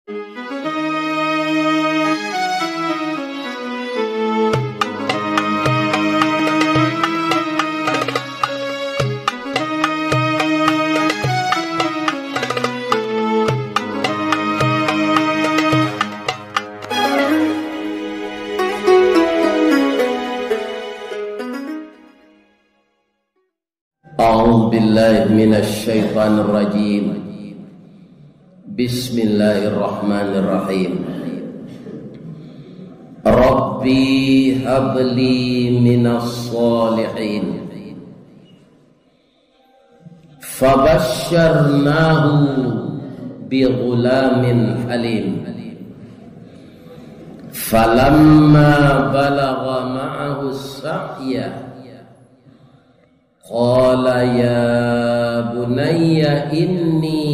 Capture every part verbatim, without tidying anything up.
أعوذ بالله من الشيطان الرجيم. بسم الله الرحمن الرحيم. رب هب لي من الصالحين. فبشرناه بغلام حليم. فلما بلغ معه السعي قال يا بني إني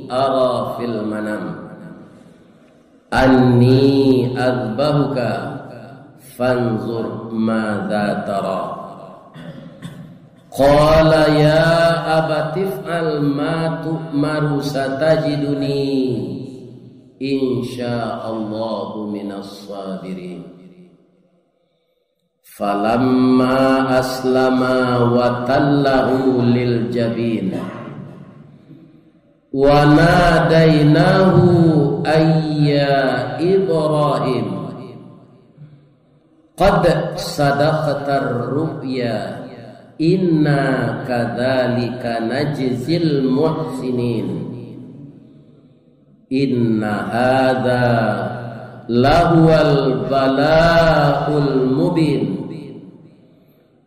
أرى في المنام أني أذبحك فانظر ماذا ترى. قال يا أبت افعل ما تؤمر ستجدني إن شاء الله من الصابرين. فلما أسلما وتله للجبين وناديناه أن يا إبراهيم قد صدقت الرؤيا إنا كذلك نجزي المحسنين. إن هذا لهو البلاء المبين.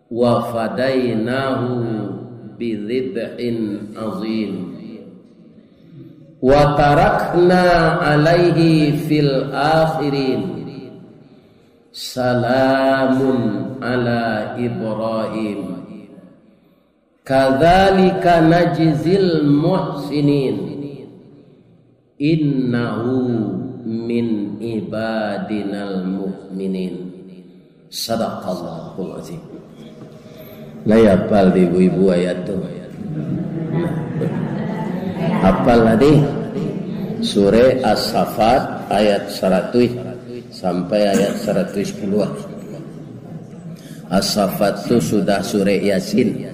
وفديناه بذبح عظيم. وتركنا عليه في الآخرين. سلام على إبراهيم. كذلك نجزي المحسنين. إنه من عبادنا المؤمنين. صدق الله العظيم. Lai apal di ibu-ibu ayat tu? Apal tadi? Surah As-Saffat ayat saratuih sampai ayat saratuih sapuluah. As-Saffat tu sudah surah Yasin.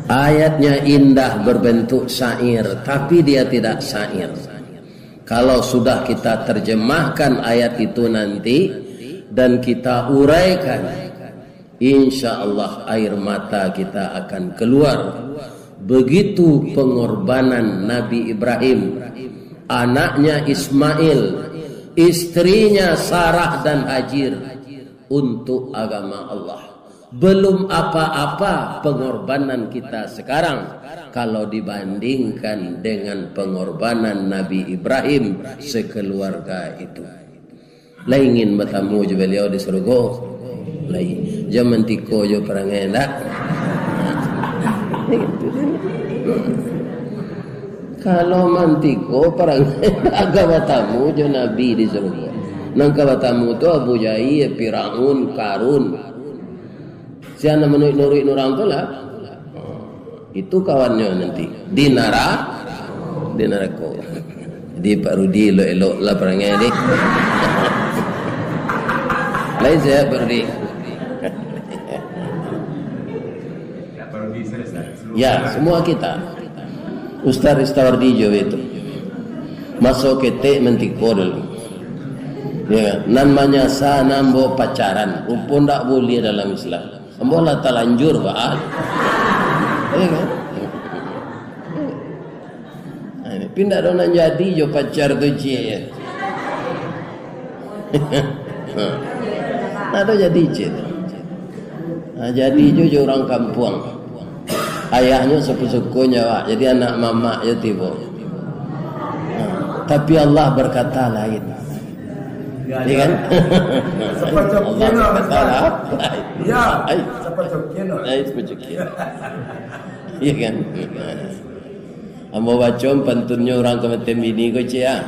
Ayatnya indah berbentuk syair, tapi dia tidak syair. Kalau sudah kita terjemahkan ayat itu nanti, dan kita uraikan, insya Allah air mata kita akan keluar. Begitu pengorbanan Nabi Ibrahim, anaknya Ismail, istrinya Sarah dan Hajar untuk agama Allah. Belum apa-apa pengorbanan kita sekarang kalau dibandingkan dengan pengorbanan Nabi Ibrahim sekeluarga itu. Lai ingin batamu jo baliau di sarugo? Lai. Jan mantiko jo parangai, ndak? Kalau mantiko parangai, ndak ka batamu jo Nabi di sarugo. Nan ka batamu tu Abu Jahil, Firaun, Karun. Sia nan manuruik-nuruik urang tu lah. Itu kawannyo nanti di nara-, di narako. Jadi Pak Rudi elok-elok lah parangai deh. Lain sehat Pak Rudi. Ya, semua kita. Ustaz Ristawardi jo itu. Maso ketek mantiko dulu. Ya, nan manyasa nan ambo pacaran, rupo ndak buliah dalam Islam. Ambo lah talanjur, Pak. Iya kan? Nah, ini pindah dong nan jadi jo pacar tu, ciek, ya. Nah, tu jadi, ciek, tu. Nah, jadi jo, jo urang kampuang. Ayahnyo sapusuko nyo awak, jadi anak mamak jo tibo. Nah, tapi Allah berkata lain. Ya, ya kan? Sepacok Allah kilo, berkata Ustaz. Lain. Ya, ai, sepacok kilo. Ai, sepacok kilo. Iya kan? Ambo baco pantunnyo urang kamatian bini ko, ciek, ah.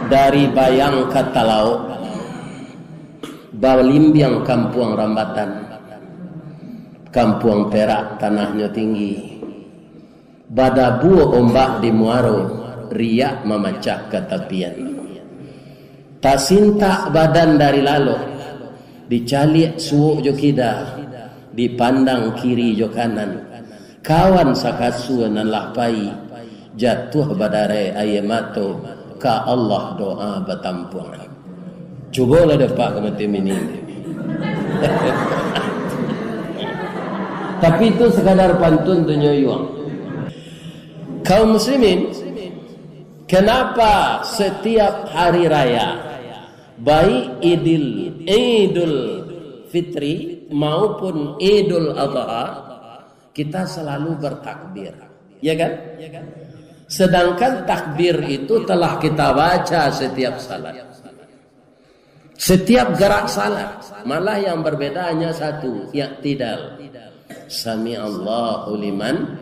Dari Bayang ka Talaok, balimbiang kampuang Rambatan, kampuang Perak, tanahnyo tinggi. Badabua ombak di muaro, riak mamacah ka tapian. Tasintak badan dari lalok, dicaliak suok jo kida, dipandang kiri jo kanan. Kawan sakasua nan lah pai, jatuah badarai aia mato, ka Allah doa batampuangan. Cubolah dapek ka mati mini. Tapi itu sekadar pantun tu nyo yuang. Kaum muslimin, kenapa setiap hari raya, baik Idil, Idul Fitri maupun Idul Adha, kita selalu bertakbir? Ya kan? Sedangkan takbir itu telah kita baca setiap salat. Setiap gerak salat, malah yang berbeda hanya satu, i'tidal. Sami'allahu liman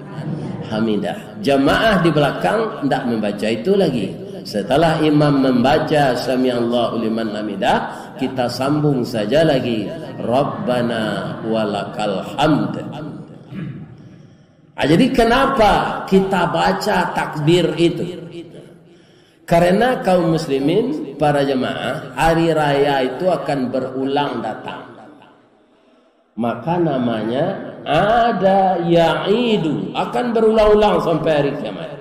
hamidah. Jamaah di belakang ndak membaca itu lagi. Setelah imam membaca sami'allahu liman hamidah, kita sambung saja lagi, Rabbana walakal hamd. Ah, jadi kenapa kita baca takbir itu? Karena kaum muslimin, para jemaah, hari raya itu akan berulang datang. Maka namanya ada ya'idu, akan berulang-ulang sampai hari kiamat.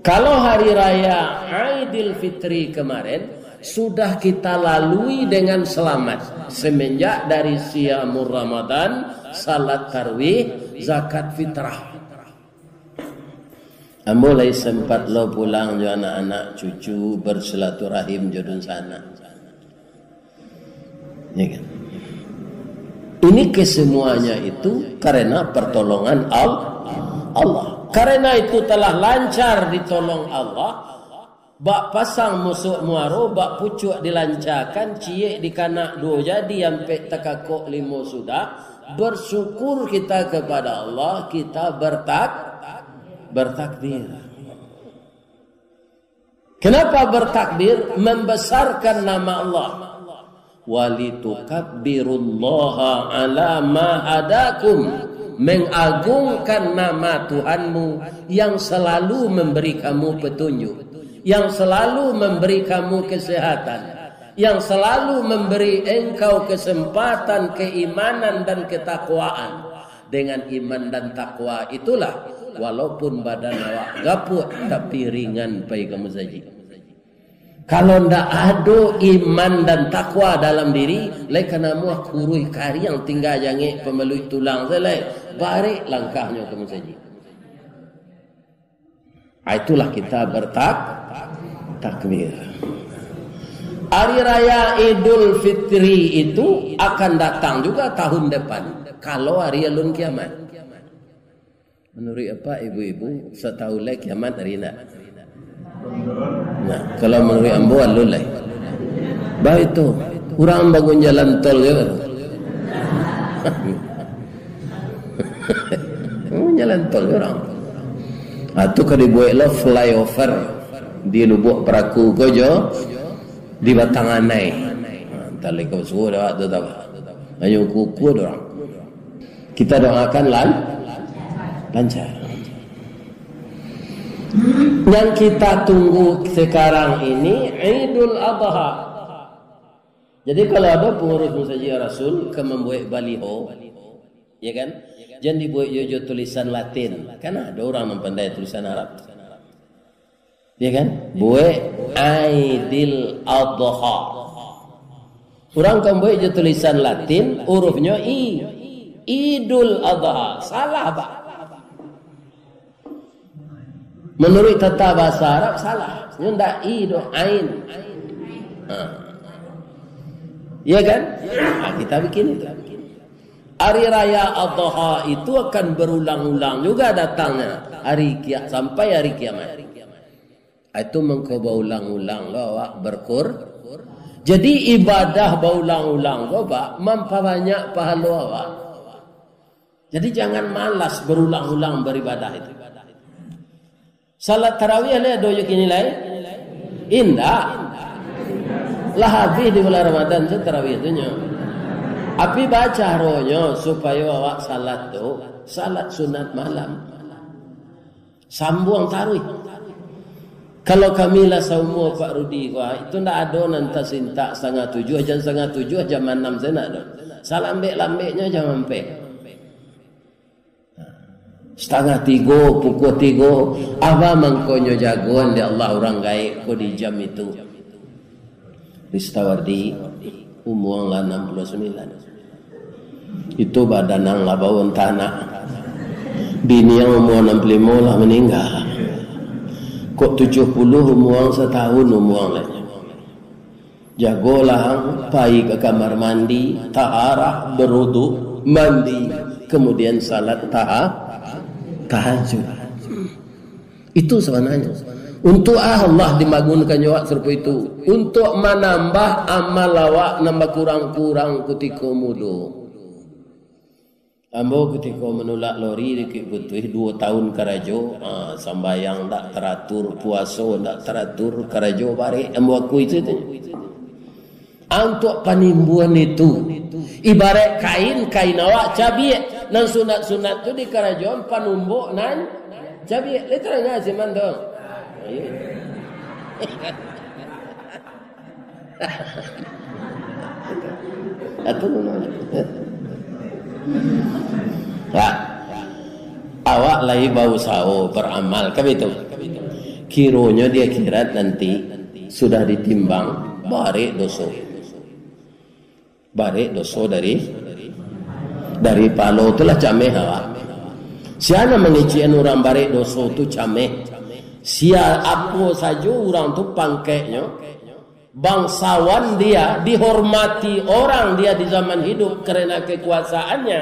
Kalau hari raya Aidil Fitri kemarin sudah kita lalui dengan selamat, semenjak dari siamur Ramadan, salat tarawih, zakat fitrah. Ambo lai sempat lo pulang jo anak-anak cucu, bersilaturahim jo dunsanak. Ya kan? Ini kesemuanya itu karena pertolongan Al-, Allah. Karena itu telah lancar ditolong Allah, bak pasang musuak muaro, bak pucuak dilancakan, ciek dikanak duo jadi, ampek takakok limo sudah. Bersyukur kita kepada Allah, kita bertak-, bertakbir. Kenapa bertakbir? Membesarkan nama Allah. Walitukabbirullaha ala ma hadakum. Mengagungkan nama Tuhanmu yang selalu memberi kamu petunjuk, yang selalu memberi kamu kesehatan, yang selalu memberi engkau kesempatan keimanan dan ketakwaan. Dengan iman dan takwa itulah, walaupun badan awak gapuak, tapi ringan pai ka masajik. Kalau ndak ado iman dan takwa dalam diri, lai ka namuah kuruih kariang, tingga jangek pamaluik tulang sajo lai, barek langkahnyo ka masajik. Ah, itulah kita bertak-, takbir. Hari Raya Idul Fitri itu akan datang juga tahun depan, kalau hari alun kiamat. Menurut apa ibu-ibu, satahun lai kiamat hari indak? Nah, kalau menurut ambo, alun lai. Baitu, urang bangun jalan tol je. Bangun jalan tol je urang. Ah, tu ka dibuek lo flyover di Lubuak Paraku ko jo di Batang Anai. Ah, tali ka suo dah tu tau. Hanyo kuku do urang. Kita doakan lan-, lancar. Yang kita tunggu sekarang ini Idul Adha. Jadi, kalau ada pengurus Masjid Rasul ka mambuek baliho, ya kan? Jan dibuek jo, jo tulisan Latin. Kan ada orang nan pandai tulisan Arab. Ya kan? Buek Aidil Adha. Urang kan buek jo tulisan Latin, hurufnyo I. Idul Adha. Salah, Pak. Menurut tata bahasa Arab, salah. Nyo ndak I doh, Ain. Ha. Ya kan? Ha, kita bikin itu. Hari Raya Adha itu akan berulang-ulang juga datangnya. Hari kia-, sampai hari kiamat. Itu mangko baulang-ulang lo awak berkur-, jadi ibadah baulang-ulang ko, Pak, mampabanyak pahalo awak. Jadi jangan malas berulang-ulang beribadah itu. Salat tarawih lai ado jo kini lai? Indak. Lah habih di bulan Ramadan tu tarawih tu nyo. Tapi baca ronyo supayo awak salat tu Salat sunat malam. Sambuang taruih. Kalau kami lah saumur Pak Rudi ko, ah, itu ndak ado nan tasintak satangah tujuah, jam satangah tujuah, jam anam sajo ndak ado. Salambek-lambeknyo jam ampek. Satangah tigo, pukua tigo, apo mangkonyo jagoan dek Allah urang gaek ko di jam itu. Ristawardi, umuang lah anam puluah sambilan. Itu badanang lah baun tanak. Biniang umua anam puluah limo lah maningga. Kok tujuah puluah umuang satahun umuang lai. Jagolah ang, pai ka kamar mandi, taharah, barudu, mandi, kamudian salat taha-, tahajud. Itu sabananyo. Untuak Allah dibangunkannyo awak sarupo itu. Untuak manambah amal awak nan bakurang-kurang kutiko mudo. Ambo kutiko manulak lori di Bukitputuih, duo tahun karajo, ah, sambayang ndak taratur, puaso ndak taratur, karajo barek, ambo akui itu tu. Untuak panimbuan itu, ibarat kain, kain awak cabiak. Nan sunat-sunat tu dikarajoan panumbuk nan cabiak. Lai tadanga siman tu? Iyo. Atau mana? Nah, awak lai bausaho baramal, kan itu? Kironyo di akhirat nanti sudah ditimbang, barek doso. Barek doso dari, dari pahalo tu lah cameh awak. Sia nan mangecekan urang barek doso tu cameh. Sia apo sajo urang tu pangkeknyo, bangsawan dia, dihormati orang dia di zaman hidup karena kekuasaannya,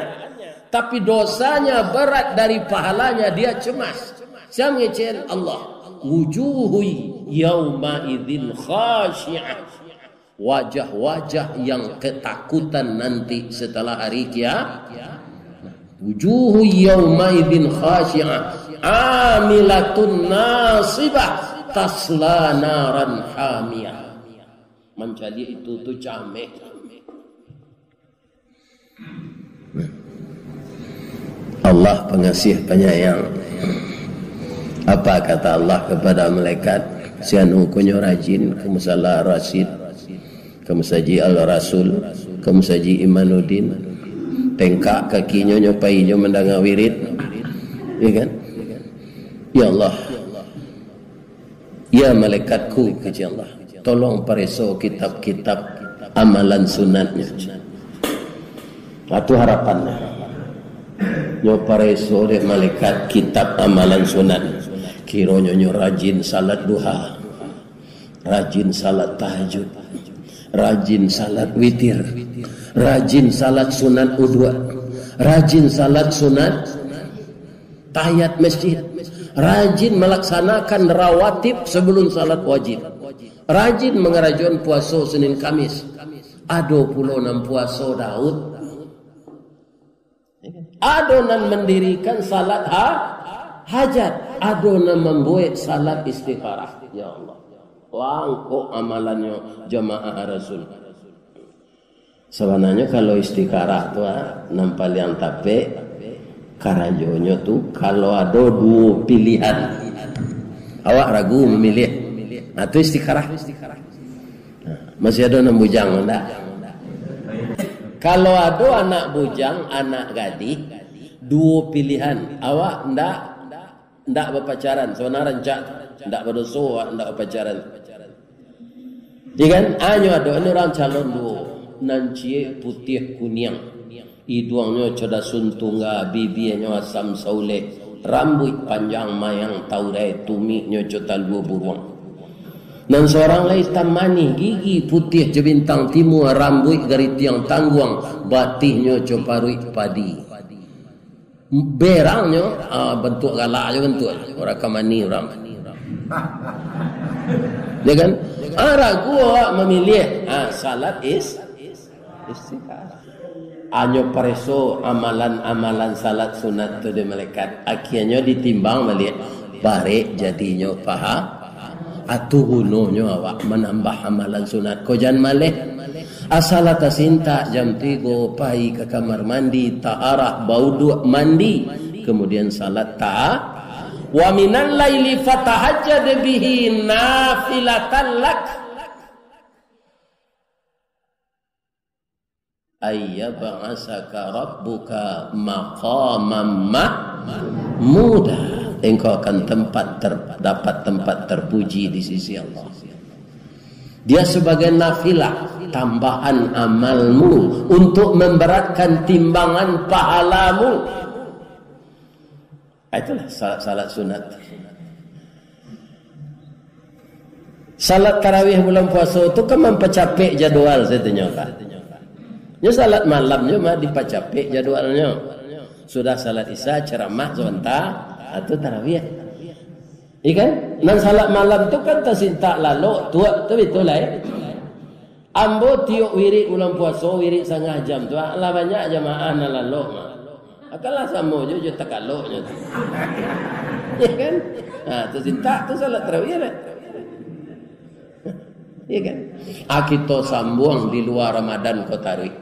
tapi dosanya berat dari pahalanya, dia cemas. Sia mangecekan? Allah. Wujuhu yauma'idzin khasyi'ah. Wajah-wajah yang ketakutan nanti setelah hari kia-, wujuhu yauma'idzin khasyi'ah, amilatun nasibah, tasla naran hamiyah. Mancaliak itu tu cameh. Allah Pengasih Penyayang. Apa kata Allah kepada malaikat? Si anu ko nyo rajin ka musala Rasyid, ka musajik Al-Rasul, ka musajik Imanuddin. Tengkak kakinyo, nyo pai jo mandanga wirid. Ya kan? Ya Allah, "Ya malaikatku," kecek Allah, "tolong pareso kitab-kitab amalan sunatnyo." Nah, tu harapannyo. Nyo pareso dek malaikat kitab amalan sunat. Kironyo nyo rajin salat duha, rajin salat tahajud, rajin salat witir, rajin salat sunat uduak, rajin salat sunat tahiyat masjid, rajin malaksanakan rawatib sabalun salat wajib, rajin mangarajoan puaso Senin Kamis. Ado pulo nan puaso Daud. Ado nan mandirikan salat ha-, hajat, ado nan mambuek salat istikharah. Ya Allah, langkok amalannyo jamaah Rasul. Sabananyo, kalau istikharah tu, ah, nan paliang tapek karajonyo tu, kalau ado duo pilihan, awak ragu mamiliah, nah, tu istikharah. Nah, masih ado nan bujang, ndak? Kalau ado anak bujang, anak gadih, duo pilihan, awak ndak ndak bapacaran, sabananyo rancak tu. Ndak badoso, ndak bapacaran. Iya kan? Anyo ado ni urang calon duo, nan ciek putiah kuniang. Iduangnyo co dasun tungga, bibianyo asam sauleh, rambuik panjang mayang taurai, tumiknyo co talua buruang. Nan surang lai itam manih, gigi putiah co bintang timua, rambuik garitiang tangguang, batihnyo co paruik padi. Berangnyo, ah, bantuak galak jo bantuak. Urang ka mani urang. Ya kan? Ah, ragu awak mamiliah. Ah, salat is-, istikharah. Anyo pareso amalan-amalan salat sunat tu dek malaikat. Akhianyo ditimbang baliak. Barek jadinyo paha. Atu gunonyo awak manambah amalan sunat. Ko jan maleh. Asal lah tasintak jam tigo, pai ka kamar mandi, taarah, bauduak, mandi, kamudian salat ta-, "Wa minal laili fatahajjad bihi nafilatan lak, ayyab'asaka rabbuka maqamam mahmuda." Engkau akan tempat ter-, dapat tempat terpuji di sisi Allah. Dia sebagai nafilah, tambahan amalmu untuk memberatkan timbangan pahalamu. Ah, itulah salat, salat sunat. Salat tarawih bulan puaso tu kan mampacapek jadwal, satunyo, Pak. Nyo salat malam nyo mah dipacapek jadwalnyo. Sudah salat Isya, ceramah sabanta, ah, tu tarawih. Iya kan? Nan salat malam tu kan tasintak lalok, tuak tu, betul lah, ya? Ambo tiok wirik bulan puaso, wirik sangah jam tu, ah, lah banyak jamaah nan lalok mah. Akanlah samo jo, jo takaloknyo tu. Iya kan? Ha, tasintak tu salat tarawih lah. Iya kan? Ah, kito sambuang di lua Ramadan ko tarawih.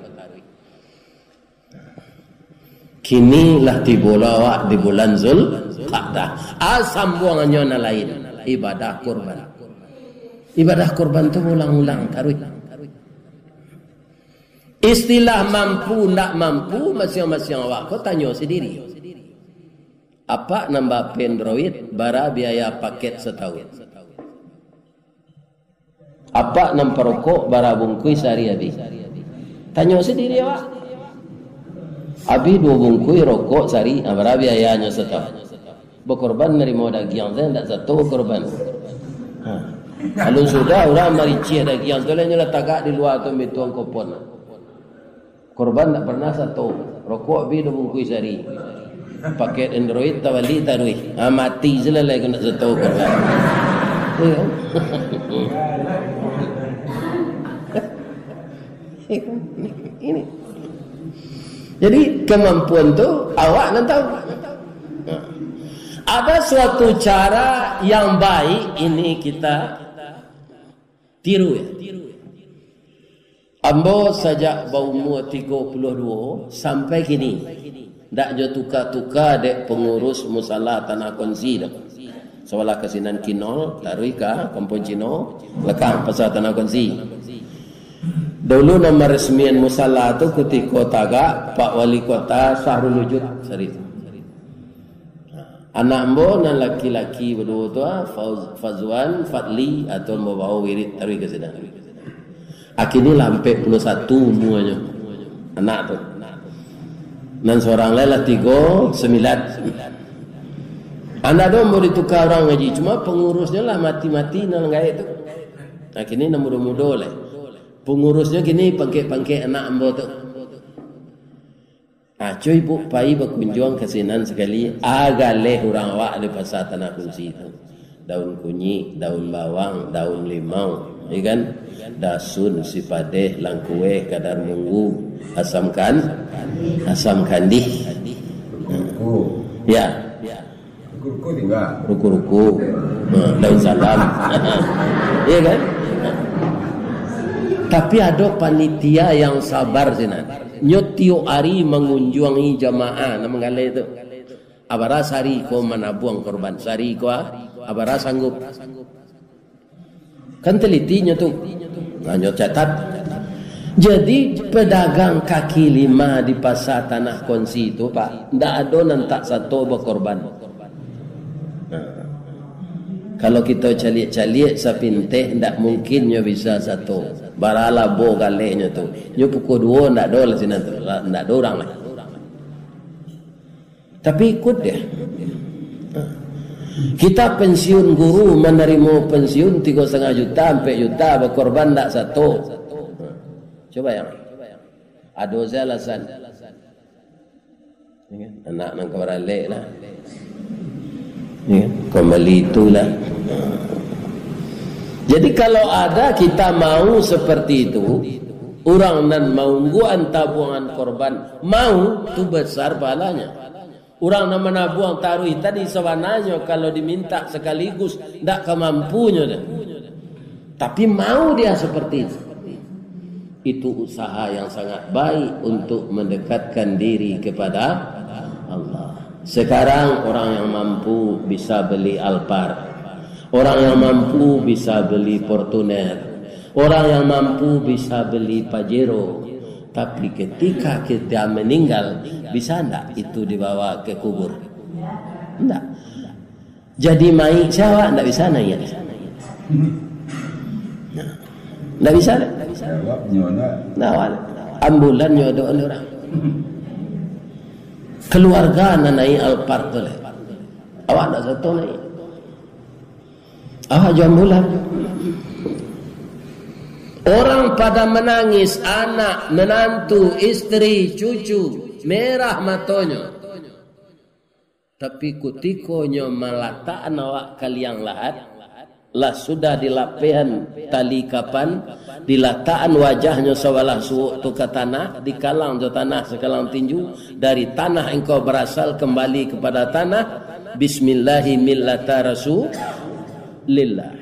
Kini lah tibo lo awak di bulan Zulqa'dah. Ah, sambuangannyo nan lain, ibadah kurban. Ibadah kurban tu ulang-ulang taruih. Istilah mampu ndak mampu, masiang-masiang awak ko tanyo sandiri. Apak nan ba-Android, bara biaya paket satahun? Apak nan parokok bara bungkuih sahari abih? Tanyo sandiri awak. Abih duo bungkuih rokok sahari, ah, bara biayanyo satahun? Bakorban narimo dagiang sajo, ndak sato bakorban. Ha. Alun sudah urang mariciah dagiang tu, lah inyo lah tagak di lua tu, mituang kopon. Korban ndak pernah sato. Rokok abih duo bungkuih sahari. Paket Android tabali taruih. Ah, mati se lah lai kok ndak sato korban. Iyo. Ini. Jadi, kemampuan tu awak nan tahu. Ada suatu cara yang baik ini kita tiru, ya. Ambo sajak baumua tigo puluah duo sampai kini, ndak jo tuka-tuka dek pangurus musala Tanah Konsi tu. Sabalah ka sinan Kinol, taruih ka Kampung Cino, balakang Pasa Tanah Konsi. Dulu nan maresmian musala tu kutiko tagak Pak Wali Kota Sahrul Wujud sari tu. Anak ambo nan laki-laki baduo tu, ah, Fauz-, Fazwan, Fadli, ah, tu ambo bao wirid taruih ka sinan. Ah, kini lah ampek puluah satu umuanyo. Anak tu. Nan surang lai lah tigo, sambilan. Anak tu ambo dituka urang ngaji, cuma pangurusnyo lah mati-mati nan gaek tu. Ah, kini nan mudo-mudo lai. Pangurusnyo kini pangkek-pangkek anak ambo tu. Ah, cubo pai bakunjuang ka sinan sakali, ah, galeh urang awak di Pasa Tanah Konsi tu. Daun kunyik, daun bawang, daun limau, ya kan? Dasun, sipadeh, langkueh, kadar munggu, asam kan-, asam kandih. Ya. Ruku-ruku tingga. Ruku-ruku. Ha, daun salam. Iya kan? Tapi ado panitia yang sabar sinan. Nyo tiok ari mangunjuangi jamaah nan manggaleh tu. Abara sari ko manabuang korban. Sari ko, ah, abara sanggup. Kan teliti nyo tu. Nah, nyo catat. Jadi, pedagang kaki lima di Pasa Tanah Konsi tu, Pak, ndak ado nan tak sato bakorban. Nah, kalau kito caliak-caliak sapinteh, ndak mungkin nyo bisa sato. Bara labo galehnyo tu. Nyo pukul duo ndak ado lah sinan tu. Lah, ndak ado urang lah. Tapi ikut dia. Kita pensiun guru, manarimo pensiun tigo satangah juta, ampek juta, bakorban ndak sato. Cubo yang ado saja alasan. Ya kan? Anak nan ka baralek lah. Ya kan? Kembali itulah. Jadi, kalau ada kita mau seperti itu, urang nan maungguan tabuangan korban, mau, tu besar pahalanya. Urang nan manabuang taruih tadi, sabananyo kalau dimintak sakaligus, ndak ka mampunyo doh. Tapi mau dia seperti itu. Itu usaha yang sangat baik untuk mendekatkan diri kepada Allah. Sekarang orang yang mampu bisa beli Alphard. Orang yang mampu bisa beli Fortuner. Orang yang mampu bisa beli Pajero. Tapi ketika kita meninggal, bisa ndak itu dibawa ke kubur? Ndak. Jadi mayik se awak ndak bisa naiak. Nah. Ndak bisa, ndak? Jawabnyo ndak. Ndak awak. Ambulan nyo ado urang. Keluarga nan naiak Alphard tu lah. Awak ndak sato naiak. Awak jo ambulan. Orang pada menangis, anak, menantu, isteri, cucu, merah matonyo. Tapi kutiko nyo malatakan awak ka liang lahat, lah sudah dilapehan tali kapan, dilatakan wajahnyo sabalah suok tu ka tanah, dikalang jo tanah sakalang tinju, dari tanah engkau berasal, kembali kepada tanah, bismillahi millata rasulillah.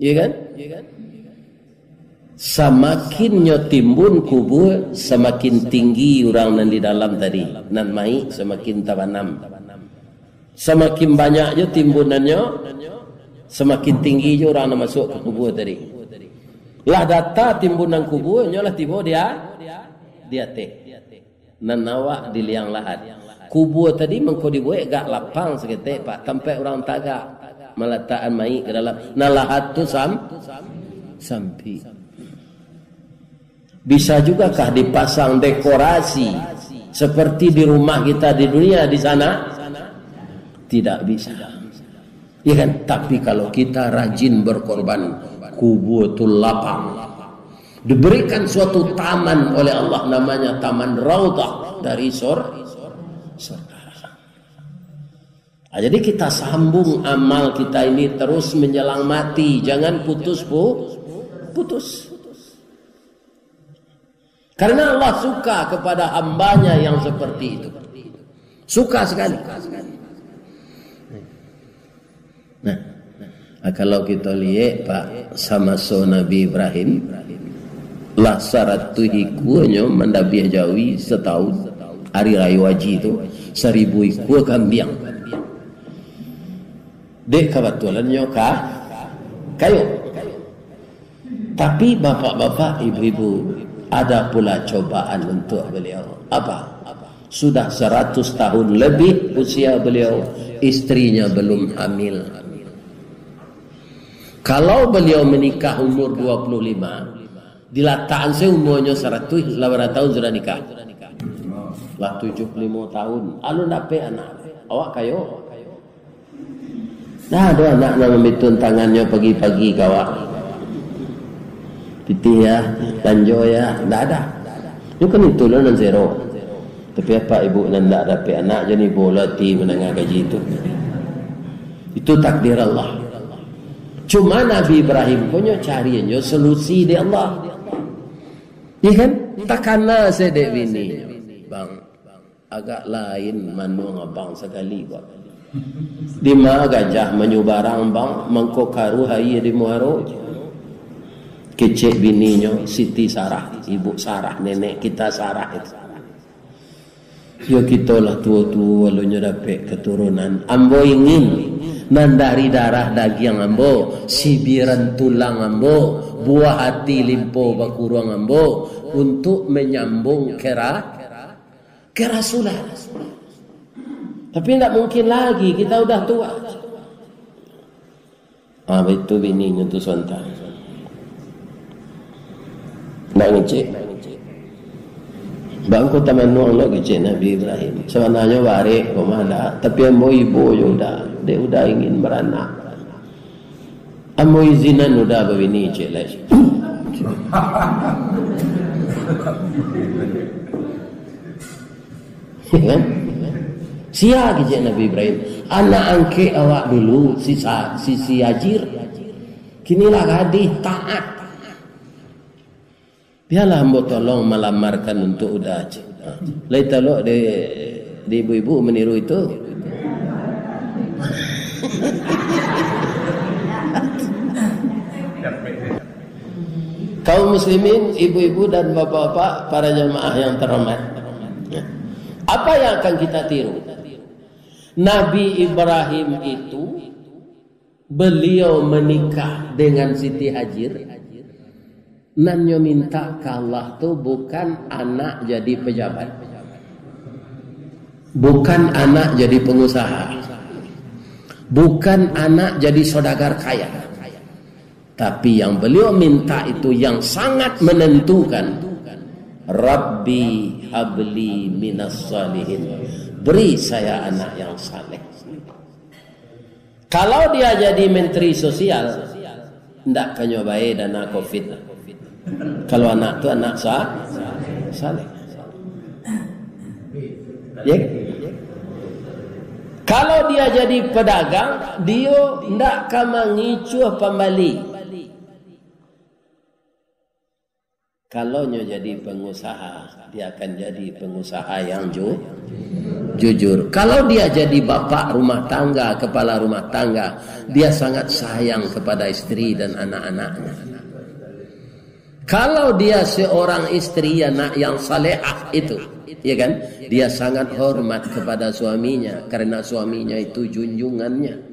Iya kan? Samakin nyo timbun kubua, samakin tinggi urang nan di dalam tadi. Nan mayik samakin tabanam. Samakin banyak jo timbunannyo, samakin tinggi jo urang nan masuak ka kubua tadi. Lah data timbunan kubua, nyo lah tibo di a-, di ateh. Nan awak di liang lahat. Kubua tadi mangko dibuek agak lapang saketek, Pak, tampek urang tagak malatakan mayik ka dalam. Nan lahat tu sam-, sampik. Bisa jugakah dipasang dekorasi seperti di rumah kita di dunia di sana? Tidak bisa. Ya kan? Tapi kalau kita rajin berkorban, kubua tu lapang. Diberikan suatu taman oleh Allah, namanya Taman Raudhah dari sor-, surga. Ah, jadi kita sambung amal kita ini terus menjelang mati. Jangan putus pu-, putus. Karena Allah suka kepada hambanya yang seperti itu. Suka sekali. Nah, kalau kita lihat, Pak, samaso Nabi Ibrahim, lah saratuih ikuanyo mandabiah jawi setahun, hari rayo haji tu, saribu ikua kambiang. Dek kabatulannyo ka-, kayo. Tapi bapak-bapak, ibu-ibu, ada pula cobaan untuk beliau. Apa? Sudah seratus tahun lebih usia beliau, istrinya belum hamil. Kalau beliau menikah umur dua puluh lima, dilatakan se umurnyo saratuih, lah bara tahun sudah nikah? Lah tujuh puluh lima tahun, alun dapek anak. Awak kayo? Ndak ado anak nan mambitun tangannyo pagi-pagi ka awak. Pitih ya, lanjo ya, ndak ada. Itu kan itu lo nan sero. Tapi apak ibu nan ndak dapek anak, jan ibo lo ati mandanga kaji tu. Itu takdir Allah. Cuma Nabi Ibrahim ko nyo cariannyo solusi dek Allah. Iya kan? Takana se dek bini. Bang, agak lain manuang abang sakali, Bang. Dima gajah manyubarang, Bang, mangko karuah aia di muaro. Kecek bininyo, Siti Sarah, Ibu Sarah, nenek kita Sarah itu. Yo, kito lah tuo-tuo, alun nyo dapek katurunan. Ambo ingin nan dari darah dagiang ambo, sibiran tulang ambo, buah ati limpo bakuruang ambo, untuk manyambung kera-, kerasulan. Tapi ndak mungkin lagi, kita udah tua. Ah, baitu bininyo tu sontak. Ndak ngecek. Bang, ko tamanuang lo kecek Nabi Ibrahim. Sabananyo barek ko mah ndak, tapi ambo ibo jo uda. Dek uda ingin baranak. Ambo izinan uda babini, cek lai. Ya kan? Sia kecek Nabi Ibrahim, anak angkek awak dulu, si Sa-, si, si Hajir. Kini lah gadih, taat. Biarlah ambo tolong malamarkan untuk uda, cek. Ha. Lai talok di, di ibu-ibu meniru itu. Kaum muslimin, ibu-ibu dan bapak-bapak, para jamaah yang terhormat. Apa yang akan kita tiru? Nabi Ibrahim itu, beliau menikah dengan Siti Hajar, nan nyo minta ka Allah tu bukan anak jadi pejabat, bukan anak jadi pengusaha, bukan anak jadi saudagar kaya. Tapi yang beliau minta itu yang sangat menentukan, "Rabbi habli minas salihin." Beri saya anak yang saleh. Kalau dia jadi menteri sosial, ndak ka nyo bae dana covid. Kalau anak tu anak sa-, saleh. Ya. Kalau dia jadi pedagang, dio ndak ka mangicuah pambali. Kalau nyo jadi pengusaha, dia akan jadi pengusaha yang ju-, jujur. Kalau dia jadi bapak rumah tangga, kepala rumah tangga, dia sangat sayang kepada istri dan anak-anaknya. Kalau dia seorang istri, anak yang salehah itu, ya kan, dia sangat hormat kepada suaminya, karena suaminya itu junjungannya.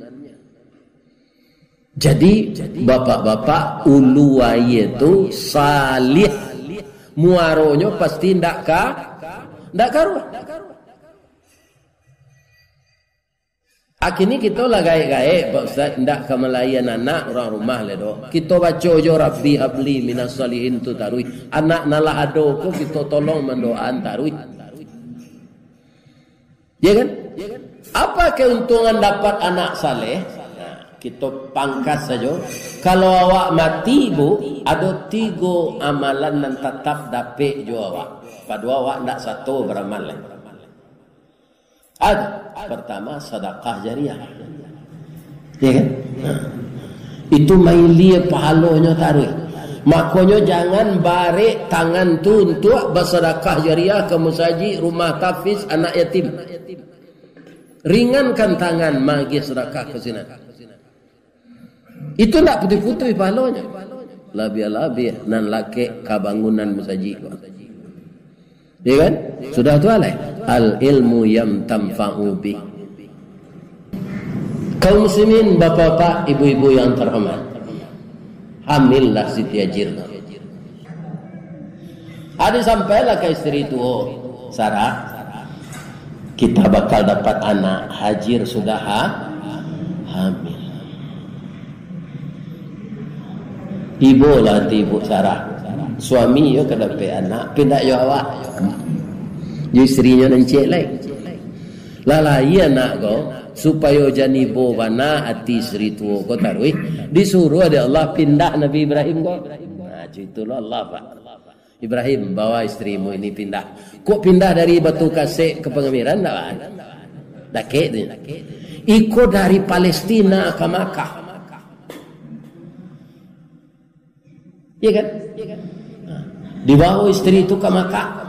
Jadi, bapak-bapak, ulu aia tu salih, muaronyo pasti ndak ka-, ndak karuah. Akhirnyo kito lah gaek-gaek, Pak Ustaz, ndak ka malaian anak urang rumah lai doh. Kito baco jo, "Rabbi habli minas salihin" tu taruih. Anak nan lah ado ko kito tolong mandoaan taruih. Ya kan? Apa keuntungan dapat anak saleh? Nah, kito pangkas sajo. Kalau awak mati, Bu, ado tigo amalan nan tatap dapek jo awak. Pado awak ndak sato baramal lai. Ado, pertama, sadakah jariah. Ya kan? Nah, itu mailia pahalonyo taruih. Makonyo, jangan barek tangan tu untuak basadakah jariah ka masajik, rumah tahfiz, anak yatim. Ringankan tangan maagiah sadakah ka sinan. Itu ndak putuih-putuih pahalonyo. Labiah-labiah nan lakek ka bangunan masajik ko. Ya kan? Sudah tu alai. Al ilmu yang tanfa'u bih. Kaum muslimin, bapak-bapak, ibu-ibu yang terhormat. Hamillah Siti Hajar. Ado sampailah ka istri tuo, "Sarah, kita bakal dapat anak, Hajar sudah ha-, hamil." Ibo lah hati Ibu Sarah. Suami yo ka dapek anak, pindah jo awak. Jo istrinyo nan ciek lai. Lah lahia anak ko, supayo jan ibo bana ati istri tuo ko taruih, disuruah dek Allah pindah Nabi Ibrahim ko. Nah, cuitulah Allah, Pak. "Ibrahim, bawa istrimu ini pindah." Kok pindah dari Batu Kasek ka Pangamiran, ndak, Pak? Dakek tu. Iko dari Palestina ka Makkah. Iya kan? Dibawa istri tu ka Makkah.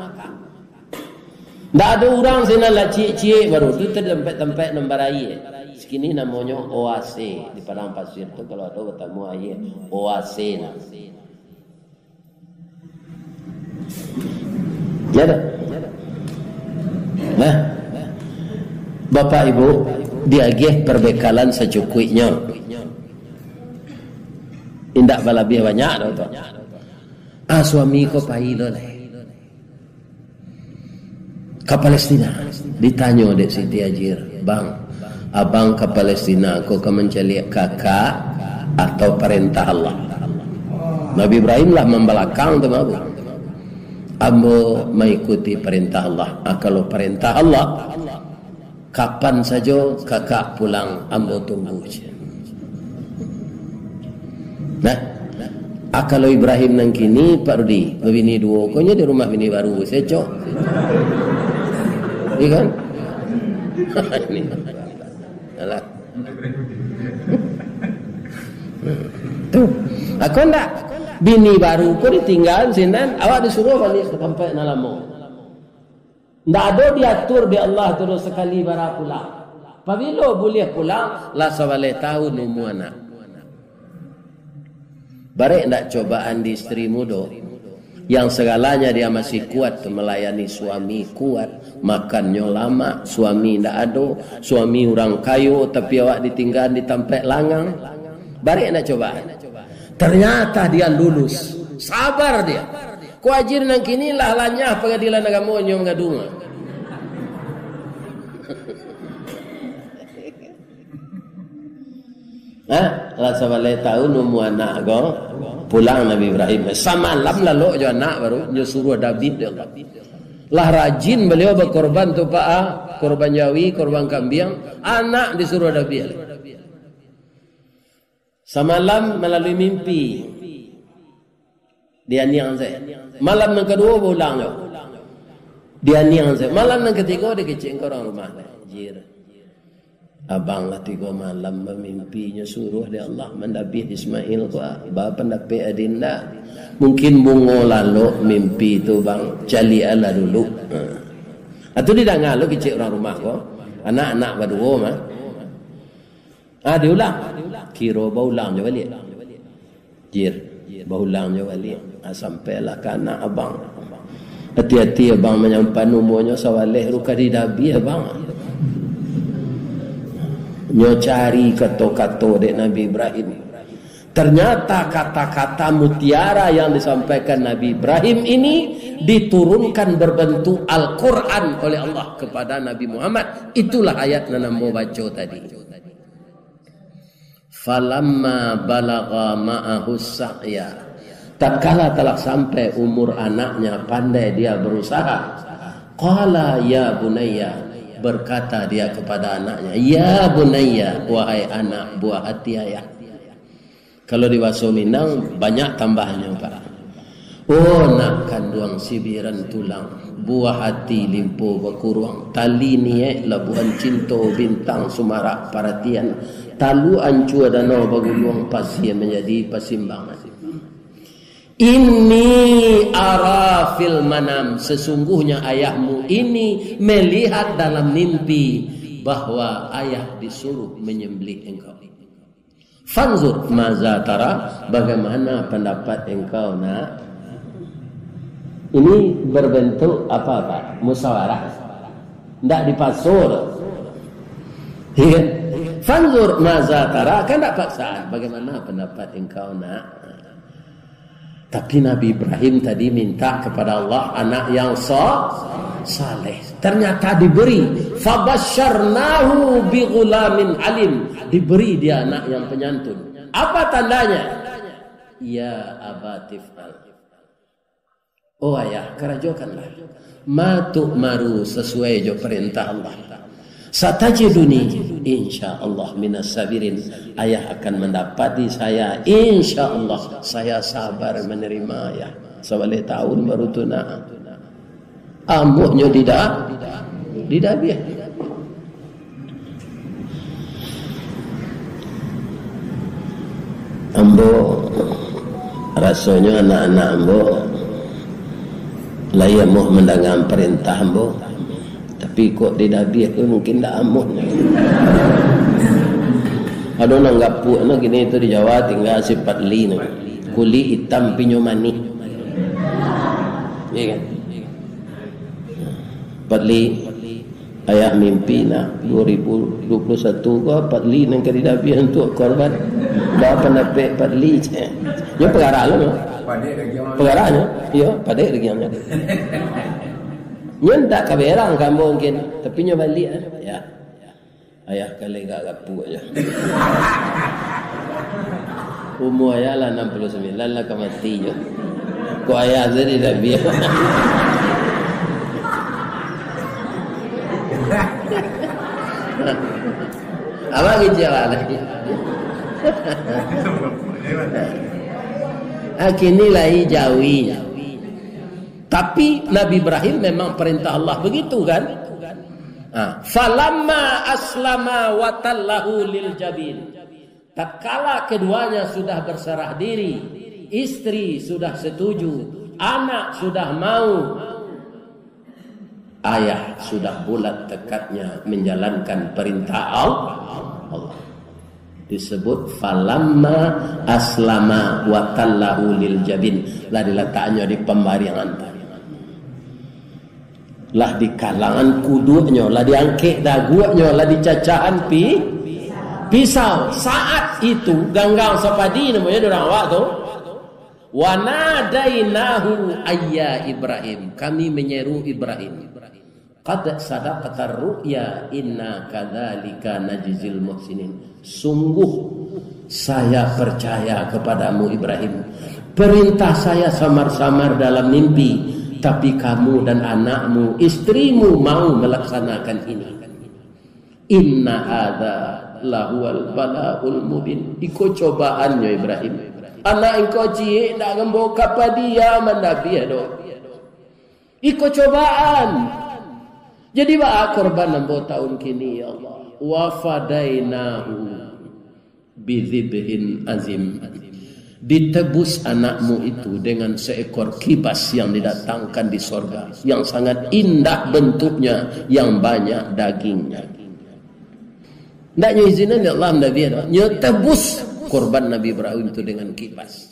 Ndak ado urang sinan, lah ciek-ciek baru tu, tampek-tampek nan baraia. Sakini namonyo oase di padang pasir tu, kalau ado batamu aia, oase nah. Ya dah. Nah, Bapak Ibu, diagiah perbekalan sacukuiknyo. Indak balabiah banyak doh tu. Ah, suami ko pai lo lai. Ka Palestina. Ditanyo dek Siti Hajar, "Bang, abang ka Palestina ko ka mancaliak kakak atau parentah Allah?" Nabi Ibrahim lah mambalakang tu, Babu. "Ambo maikuti parentah Allah." "Ah, kalau parentah Allah, kapan sajo kakak pulang, ambo tunggu," ceh. Nah, ah, kalau Ibrahim nan kini, Pak Rudi, babini duo, ko nyo di rumah bini baru, secok. Iya kan? Ini. Alah. Tu. Ako ndak, bini baru ko ditinggalan sinan, awak disuruah baliak ka tampek nan lamo. Ndak ado diatur dek Allah tu doh sakali bara pulang. Pabilo buliah pulang, lah sabaleh tahun umua anak. Barek ndak cobaan di istri mudo, yang sagalanya dia masih kuat melayani suami, kuat, makannyo lamak, suami ndak ado, suami urang kayo, tapi awak ditinggaan di tampek langang. Barek ndak cobaan? Ternyata dia lulus. Sabar dia. Ko Ajin nan kini lah lanyah pangadilan agamo nyo mangadu. Ha? Lah sabaleh taun umua anak ko, pulang Nabi Ibrahim. Samalam lalok jo anak baru, nyo suruah dabiah dek Allah. Lah rajin baliau bakorban tu, Pak, ah. Korban jawi, korban kambiang, anak disuruah dabiah. Samalam malalui mimpi. Dianiang se. Malam nan kaduo baulang jo. Dianiang se. Malam nan katigo dikecek ka urang rumah. Jir. Abang lah tigo malam bamimpi nyo suruah dek Allah mandabiah Ismail ko, ah. Ba pandapek adinda. Mungkin bungo lalok mimpi tu, bang. Caliak lah dulu. Ha. Atu didanga lo kecek urang rumah ko. Anak-anak baduo mah. Ah, diulang. Kiro baulang jo baliak. Jir, baulang jo baliak. Ah, sampailah ka anak abang. Hati-hati abang manyampan umuanyo sabaleh tu ka didabiah abang. Nyo cari kato-kato dek Nabi Ibrahim. Ternyata kata-kata mutiara yang disampaikan Nabi Ibrahim ini diturunkan berbentuk Al-Quran oleh Allah kepada Nabi Muhammad. Itulah ayat nan ambo baco tadi. Falamma balagha ma'ahu sa'ya. Tatkala telah sampai umur anaknya, pandai dia berusaha. Qala ya bunayya, berkata dia kepada anaknya, "Ya bunayya, wahai anak buah hati ayah." Kalau di bahaso Minang, banyak tambahnyo, Pak. Oh, nak kanduang sibiran tulang, buah hati limpo bakuruang, tali niaik labuhan cinto, bintang sumarak paratian, talu ancua danau baguluang, pasia manjadi pasimbangan. Inni ara fil manam, sesungguhnya ayahmu ini melihat dalam mimpi bahwa ayah disuruh menyembelih engkau. Fanzur maza tara, bagaimana pendapat engkau, nak? Ini berbentuk apa, Pak? Musyawarah. Ndak dipakso. Iya kan? Fanzur maza tara, kan ndak paksaan. Bagaimana pendapat engkau, nak? Tapi Nabi Ibrahim tadi minta kepada Allah anak yang sa-, saleh. Ternyata diberi. Fabasyarnahu bighulamin halim. Diberi dia anak yang penyantun. Apa tandanya? Ya abatif'al. Oh ayah, karajokanlah. Ma tu'maru, sesuai jo perintah Allah. Satajiduni, insya Allah, minas sabirin. Ayah akan mendapati saya, insya Allah, saya sabar menerima ayah. Sabaleh taun baru tu nak. Amuahnyo dida-, didabiah. Ambo rasonyo anak-anak ambo lai amuah mandanga parentah ambo. Tapi kok didabiah tu mungkin ndak amuah. Ado nan gapuak no kini tu di Jawa tingga si Padli no. Kulik itam pinyo manih. Iya kan? Padli, ayah mimpi nak dua ribu dua puluh satu ko Padli nan ka didabiah untuak korban. Ba pandapek Padli, ceh. Nyo pagara lo, no. Pagara nyo. Iyo, padek dagiang nyo. Nyo ndak ka berang ka ambo mungkin, tapi nyo baliak, ah. Ya. Ayah ka legak gapuak jo. Umua ayah lah anam puluah sambilan, lah ka mati jo. Kok ayah tu didabiah. Abang kecil lah lagi. Ah, kini lai jawi. Tapi Nabi Ibrahim memang perintah Allah begitu kan? Ha, falamma aslama wa tallahu lil jabin. Tatkala keduanya sudah berserah diri, istri sudah setuju, anak sudah mau, ayah sudah bulat tekadnya menjalankan perintah Al-, Allah. Disebut falamma aslama wa tallahu lil jabin. Lah dilataknyo di pambariangan tadi. Lah dikalangan kuduaknyo, lah diangkek daguaknyo, lah dicacahan pi-, pisau. Saat itu, ganggang sapadi namonyo di urang awak tu. Wa nadainahu ayya Ibrahim. Kami menyeru Ibrahim. Qad sadaqta ru'ya inna kadzalika najzil muhsinin. Sungguh saya percaya kepadamu, Ibrahim. Perintah saya samar-samar dalam mimpi, tapi kamu dan anakmu, istrimu mau melaksanakan ini. Inna hadza lahuwal balaul mubin. Iko cobaannyo, Ibrahim. Anak engkau ciek ndak ngambo ka padiaman Nabi ado. Iko cobaan. Jadi, baa korban ambo taun kini, ya Allah? Wa fadainahu bidzibhin azim. Ditebus anakmu itu dengan seekor kibas yang didatangkan di sorga, yang sangat indah bentuknya, yang banyak dagingnya. Ndak nyo izinan dek Allah, Nabi ado. Nyo tebus korban Nabi Ibrahim itu dengan kibas.